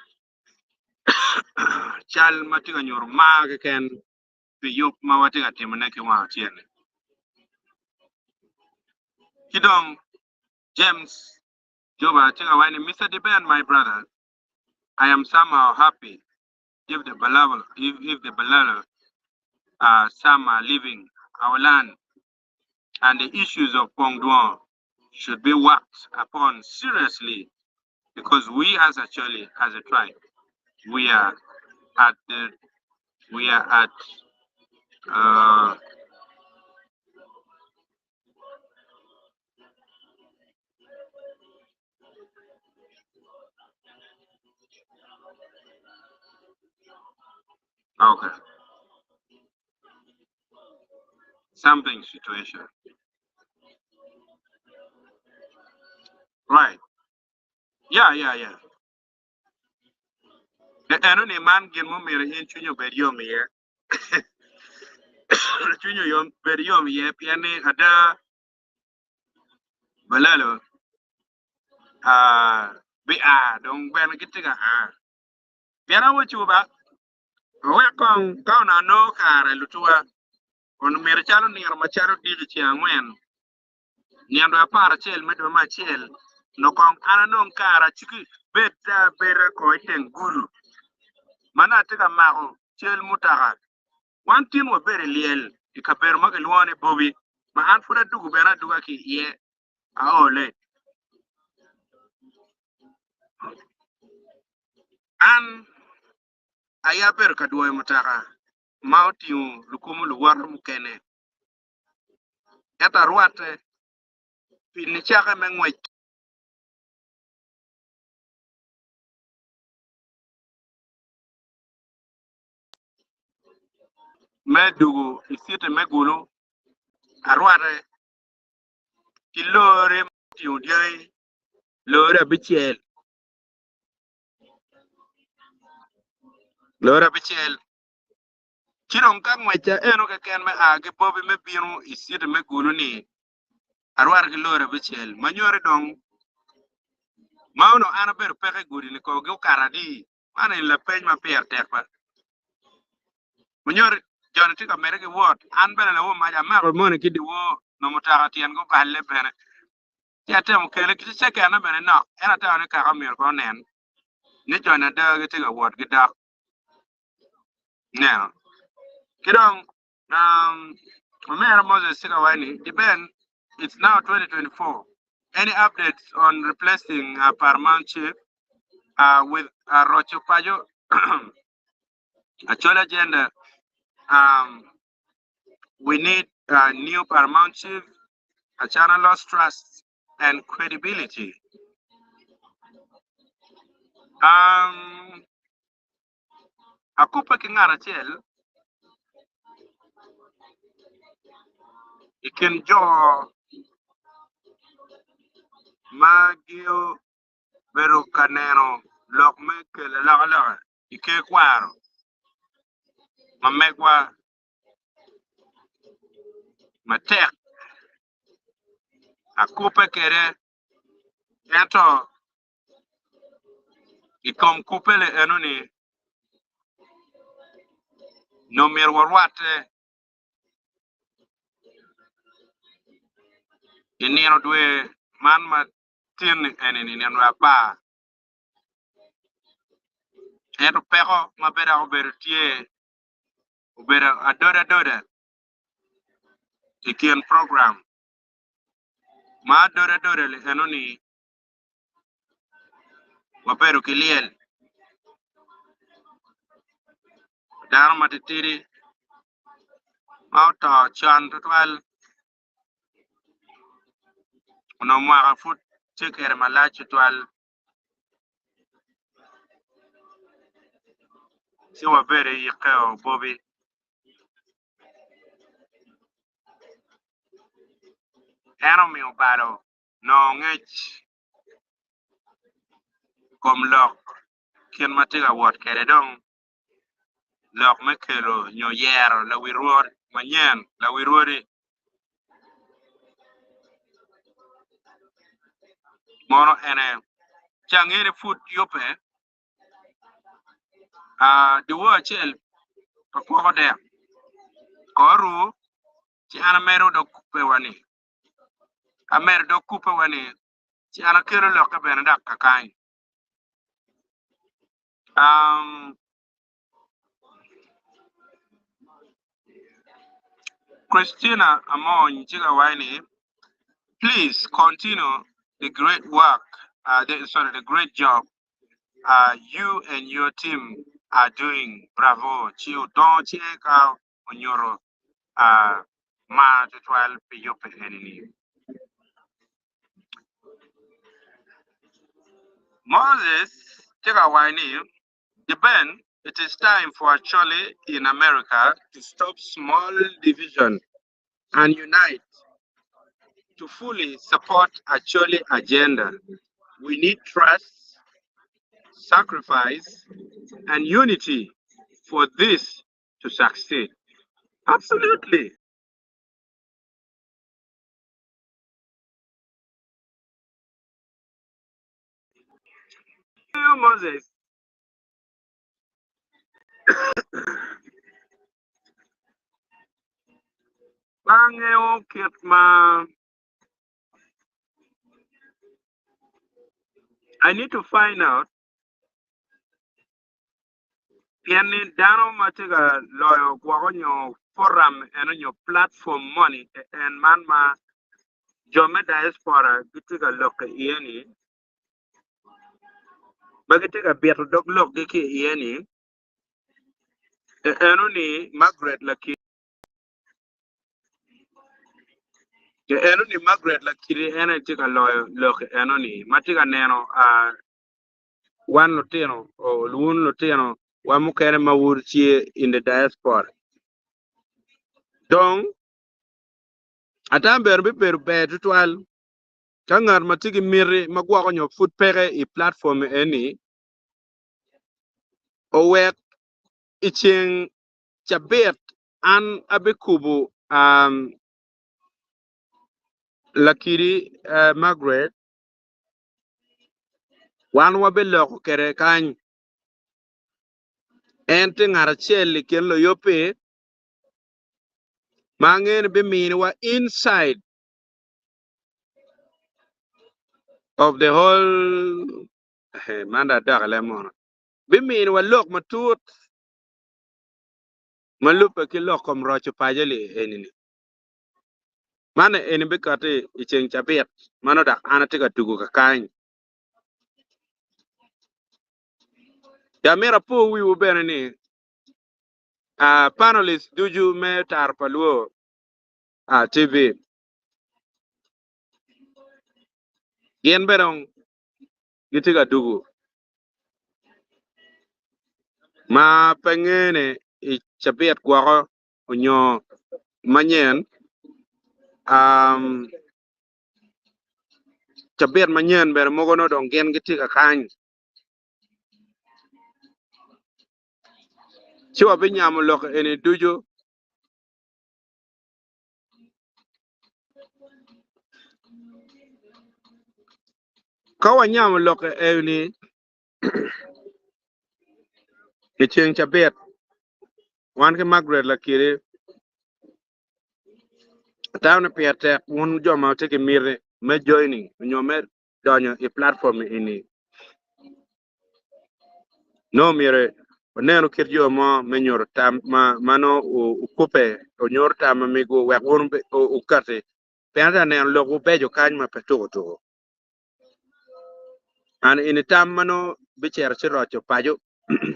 [SPEAKER 2] cal ma tye ka nyuto mar keken pi yub ma watye ka timone ki wang acel-li. Ki dong James Juba tye ka waco ni, Mister Deben, my brother, I am somehow happy if the Balalo, if, if the Balalo uh, some are leaving our land and the issues of Pongdwong should be worked upon seriously because we as actually as a tribe we are at the we are at uh, okay something situation right yeah yeah yeah eno ni man gin mumito in cwiny obed yom iye cwiny oyom bed yom iye pien ni ada balalo uh, bi a dong bene gitye ka a pien awaco ba wek kong ka onongo anongo kare lutuwa onongo myero calo nino macalo diki ceng angwen nino 11 me dwe me acel onongo kong an anong kare aciki bed abeda ko i teng gudo ma nongo atye ka mako cal mutoka. Wan tin wabedo i lyel i kabedo ma kilwongo ni Bobi ma an pud adugo bene aduga ki iye aole. An aye abedo ka dwoyo mutoka ma otingo lukumo luwote mukene. Ento arwatte pi nicakke me ngwec me dugo i citi me Gulu, arwatte ki lori ma otingo dyangi lori abicel. Lori abicel. Ci dong ka ngwecca eno keken me a ki Bobi me bino i citi me Gulu-ni, arwatte ki lori abicel ma nyoti dong ma onongo an abedo peke i gudi-ni kogi okato adi. Man eni lapeny ma pire tek ba. Munyoti joni tye ka medde ki wot, an bene lawor mac amako moni ki dyewor. Nongo mutoka tyen guballe bene. Ci atemo kele ki cekenne bene nok. En atamo ni kaka myero pe onen ni joni ada gitye ka wot gidok. Neno. Ki dong um, omera Moses tye ka waco ni, Depend, it's now 2024. Any updates on replacing Paramount Chief with Roco Paco Acholi agenda? We need a new Paramount Chief. Acana lost trust and credibility. Um, akubbe ki ngat acel i kin jo ma giobedo ka neno lok me kelo alokaloka i ker kwaro ma megwa matek akubbe kwede ento I kom kubbe-li enoni, nongo myero warwatte i nino dwe man ma tin-ni eni-ni, nino dwe apar. Ento peko ma pe dok obedo tye obedo adoda adoda i kin program ma adoda adoda-li enoni Wabedo ki lyel dano matitidi ma oto con tutwal onongo mwaka pud tye kwede malac tutwal ci wabedo i yikke obobi. En omiyo balo nongo ngec i kom lok kit ma tye ka wot kwede dong lok me kelo nyo yero lawi rwot manyen lawi rwodi mono ene ci angeyo ni pud yubbe dyewor acel pa kwoko dek kor ru ci an amedo dog kubbe wa ni. Amedo dog kubbe wa ni, ci an akelo lokke bene dok kakany. Um, Christina Amony tye ka waco ni, please continue the great work, the, sorry, the great job you and your team are doing. Bravo. Ci odongo cinge ka onyuto mar tutwal pi yubbe eni-ni. Moses tye ka waco ni, The-Ben, it is time for Acholi in America to stop small division and unite to fully support Acholi agenda. We need trust, sacrifice, and unity for this to succeed. Absolutely. Moses. Pe angeyo kit ma I need to find out Pien ni dano ma tye ka loyo gwoko nyo forum eno nyo platform moni en man ma jo me diaspora gitye ka lok iye ni ma gitye ka bito dog lokgi ki iye ni eno ni Margaret Lakidi eno ni Margaret Lakidi en aye tye ka loyo lok eno ni ma tye ka neno wan lutino or wun lutino wa mukene ma wun tye in the diaspora. Dong ata bene bibedo ber tutwal ka ngat ma tye ki miti ma gwoko nyo pud peke i platform eni owek i ceng cabit an abikubo um, Lakidi uh, Margaret Wan wabiloko kwede kany. En tye ngat acel i kin luyub-pi ma angeyo ni biminiwa insight. Of the whole man dong adok i leb munu biminiwa lok matut ma lubbe ki lok kom roco paco li eni-ni. Man eni bikati i ceng cabit ma nongo dok an atye ka tugo kakany. Dok myero apo wiwu bene ni panelist ducu me Taro pa Luo TV gin bene dong gitye ka dugo ma pe ngene i cabit gwoko onyo manyen cabit manyen bene mogo nongo dong gin gitye ka kany ci wabinyamo lok eni ducu. Ka wanyamo lok eni i ceng cabit, wan ki Margaret Lakidi, atamo ni pire tek wun jo ma wutye ki miti me joining nyo me donyo i platform eni. Nongo myero wanenu kit yo mo me nyuto tam ma ma nongo wukubbe wunyuto tam ma mego wek wun wukati. Pien atye ka neno lokwu beco kany ma pe tuko tuko. An eni tam ma nongo bicito ci roco paco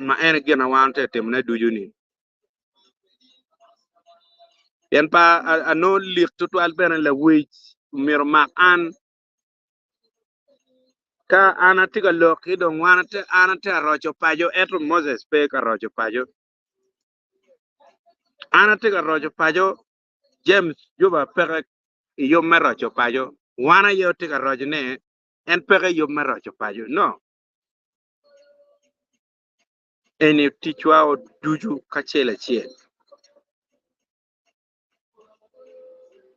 [SPEAKER 2] ma en aye gin ma wan watye ka timone ducu-ni. Pien pe anongo lik tutwal bene lawic myero omak an. Ka an atye ka lok ki dong wan an atye ka roco paco, ento Moses pe ka roco paco. An atye ka roco paco, James Juba peke i yub me roco paco. Wan aye watye ka rocone, en peke i yub me roco paco. No. Eni ticwa ducu kacel acel.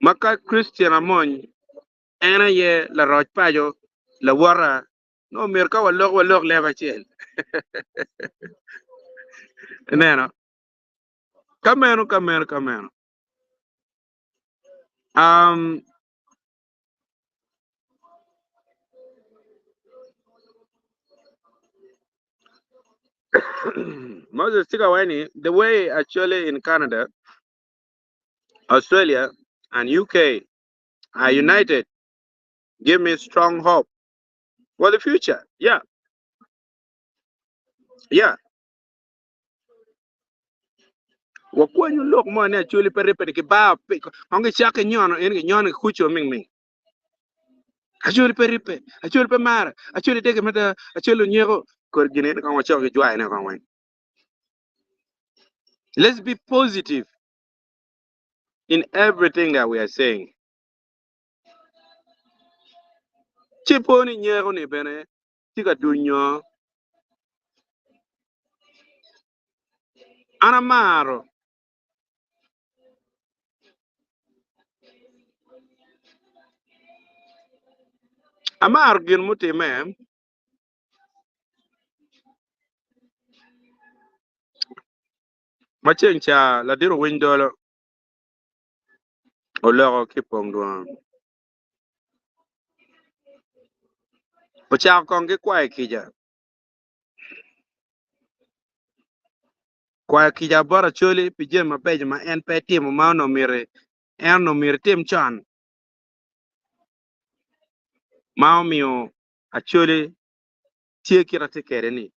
[SPEAKER 2] Ma ka Christian Amony En aye laroc paco lawota. Nongo myero ka walok walok leb acel. Ineno? Ka meno, ka meno, ka meno. Um, Moses tye ka waco ni the way actually in Canada, Australia and UK are united give me strong hope for the future. Yeah. Yeah. Wakwanyo lok mo ni acholi pe ripede ki bar kong gicako inyono en ginyono ki kuco ming ming. Acholi pe ripe, acholi pe mara, acholi dege mada, acholi onyeko. Kor gin en kong wacako ki jwayo ne kong weng. Let's be positive. in everything that we are saying. Ci po ni nyeko ni bene tye ka dunyo. An amaro amaro gin mutimme Ma ceng ca ladit owiny dolo oloko ki i pong dwongo, ocako kong ki kwayo kica. Kwayo kica bot Acholi pi jami mabeco ma en pe etimo ma onongo myero en onongo myero etim con ma omiyo Acholi tye kit atye kwede-ni.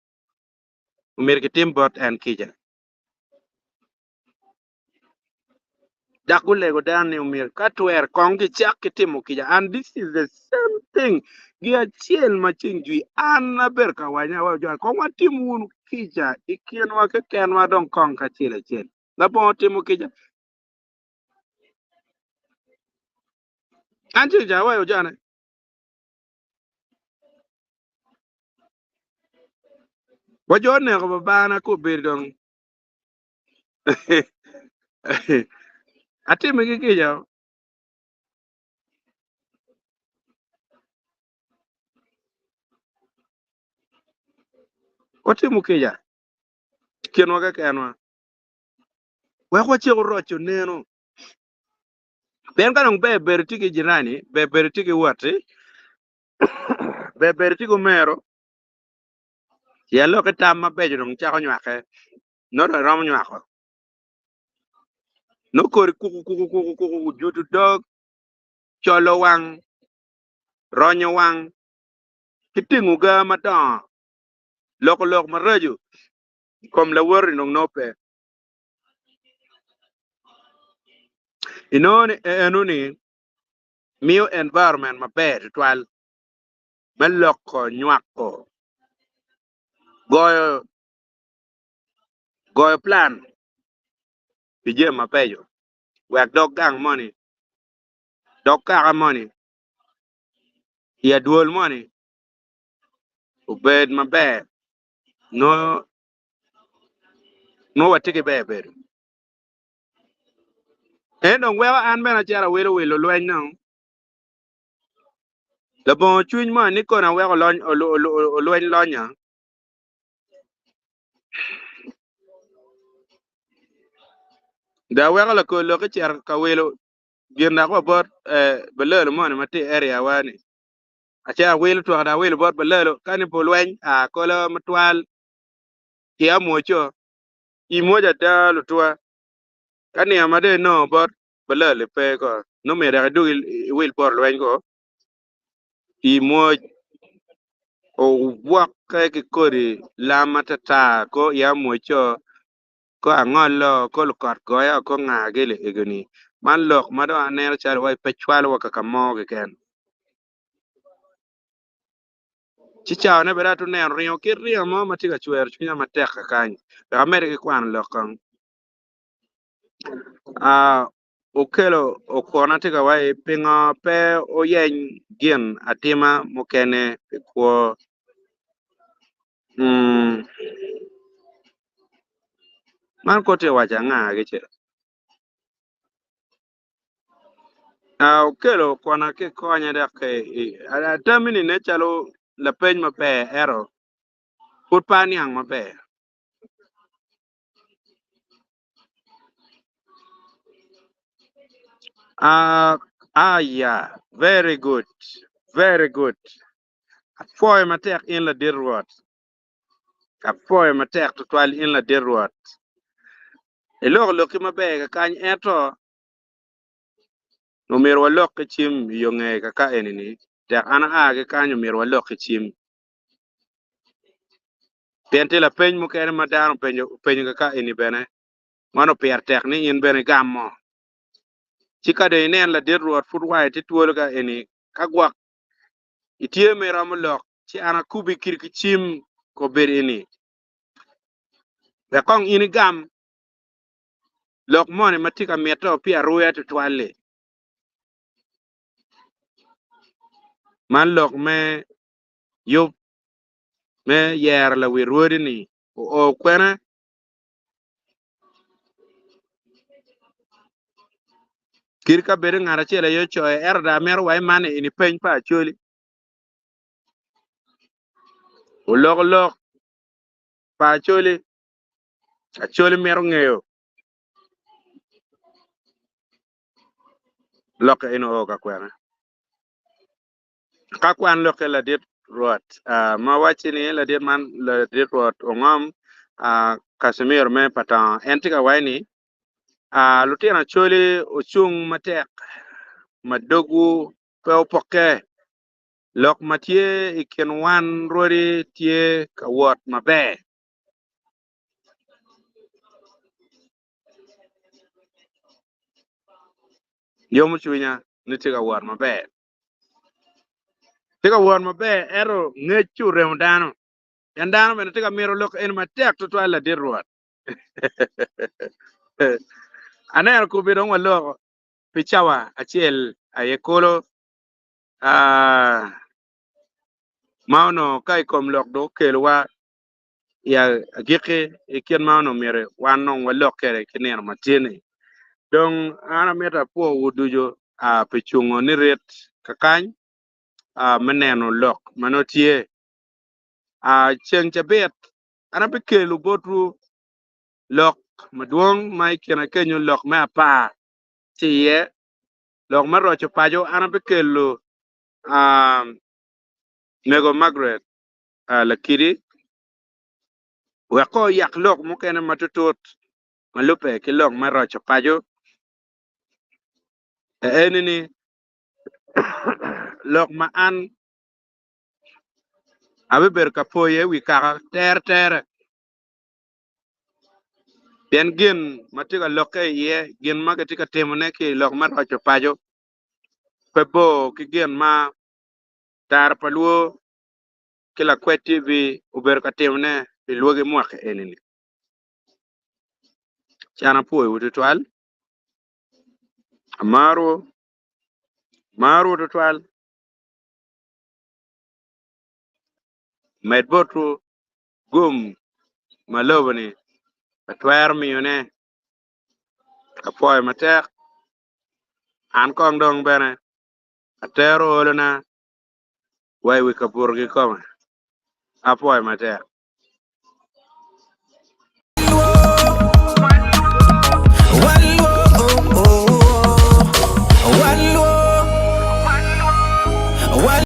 [SPEAKER 2] Omyero kitim bot en kica. Dok gulego dano ni omyero ka twere kong gicak ki timo kica. And this is the same thing gi acel ma ceng jwi an abedo ka waco ni awaco jo kong watim wunu kica i kinwa kekenwa dong kong kacel acel. Labongo timo kica an ceng ca awaco jone. Wa jo oneko babana ka obedo dong atime ki kica. Watimo kica i kinwa kekenwa wek wacik oroco neno. Pien ka dong ber bedo tye ki jirani, ber bedo tye ki watti. Ber bedo tye ki omero pien lok ki tam mabeco dong cako nywake nongo dong iromo nywako nongo kodi kuku kuku kuku kuku juto dog colo wang ronyo wang ki tingo ga madongo loko lok maraco i kom lawoti dong nongo pe. Inongo ni enoni miyo environment maber tutwal me loko nywako goyo goyo plan pi jami mabeco wek dog gang moni dog kaka moni i adwol moni obed maber nongo nongo watye ki ber bedo. En dong weko an bene acito awilo wilo lweny dong. Labongo cwiny mo ni kono aweko olweny lonya. Dong aweko lakol lok ecito ka wilo gin dok wa bot balalo moni ma tye i area wa ni. Acito awilo twaka dong awilo bot balalo ka ni pe olweny a kola matwal ki amwoco. I mwoc ada lutwa, ka nino ma dong inongo bot balali pe ko, nongo myero dok idug iwil poto lweny ko. I mwoc ogwokke ki kodi lam atata ko i amwoco, ko angolo, ko lukot goya, ko nga gili egoni. Man lok ma dong aneno calo wai pe cwalowa kaka mo keken. Ci cawane bene atye neno ringo kit ringo mo ma tye ka cwero cwinya matek kakany. Wek amedde ki kwano lok kong. Okelo okona tye ka waci pingo pe wuyeny gin atima mukene pi kwo. Man kor tye ka waco anga ki ce? Okelo kwana ki konya dok atami ni nen calo lapeny maber ento pud pe aniang maber. Aya very good very good apwoyo matek in ladit Rwot apwoyo matek tutwal in ladit Rwot iloko lokki maber kakany ento Omyero walok ki cim i yo nge kaka eni-ni, tek an aa ki kany omyero walok ki cim. Pien tye lapeny mukene ma dano openyo kaka eni bene, man opire tek ni in bene igam mo. Ci ka dong inen ladit Rwot pud wange tye twolo ka eni, ka gwok itye ma iromo lok, ci an akubi kiri ki cim kobedo eni, wek kong in igam. Lok moni ma tye ka mitte pi aruya tutwal-li? Man lok me yub me yero lawi rwodi-ni oo kwene? Kadi ka bed ni ngat acel aye ocoyo ento dong amito wa iman eni peny pa Acholi. Oloko lok pa Acholi. Acholi mito ngeyo lokke en oo ka kwene. Ka kwan lokke ladit Rwot ma wacci ni ladit man ladit Rwot ongom Casimir me Patongo en tye ka waci ni lutino Acholi ocung matek ma dogwu pe opokke lok ma tye i kin wan rwodi tye ka wot maber. Yomo cwinya ni tye ka wot maber. Tye ka wot maber ento ngec ci oremo dano. Pien dano bene tye ka mito lok eni matek tutwal ladit Rwot. Aneno kobi dong waloko pi cawa acel aye kulu. Ah, ma onongo ka i kom lok dong okelowa i agikki i kit ma onongo myero wan dong walok kwede ki nino ma tye-ni. Dong an amito apwowu ducu pi cungo nirit kakany me neno lok ma nongo tye. Ceng cabit an abikelo botwu lok madwong ma i kine kenyo lok me apar tye iye, lok me roco paco an abikelo. Mego Margaret Lakidi wek ko oyak lok mukene matutut ma lubbe ki lok me roco paco. Eni ni lok ma an abibedo ka poyo i wi kaka teretere pien gin ma tye ka lokke iye, gin ma kitye ka timone ki i lok me roco paco pe bor ki gin ma tara pa lwo ki lakwed TV obedo ka timone pi lwogi mwaki eni-ni. Can apwoyowu tutwal, amarowu, amarowu tutwal. Med botwu gum ma lobo-ni pe twero miyone. Apwoyo matek, an kong dong bene atero olona wa i wi kabuto kikome. Apwoyo matek.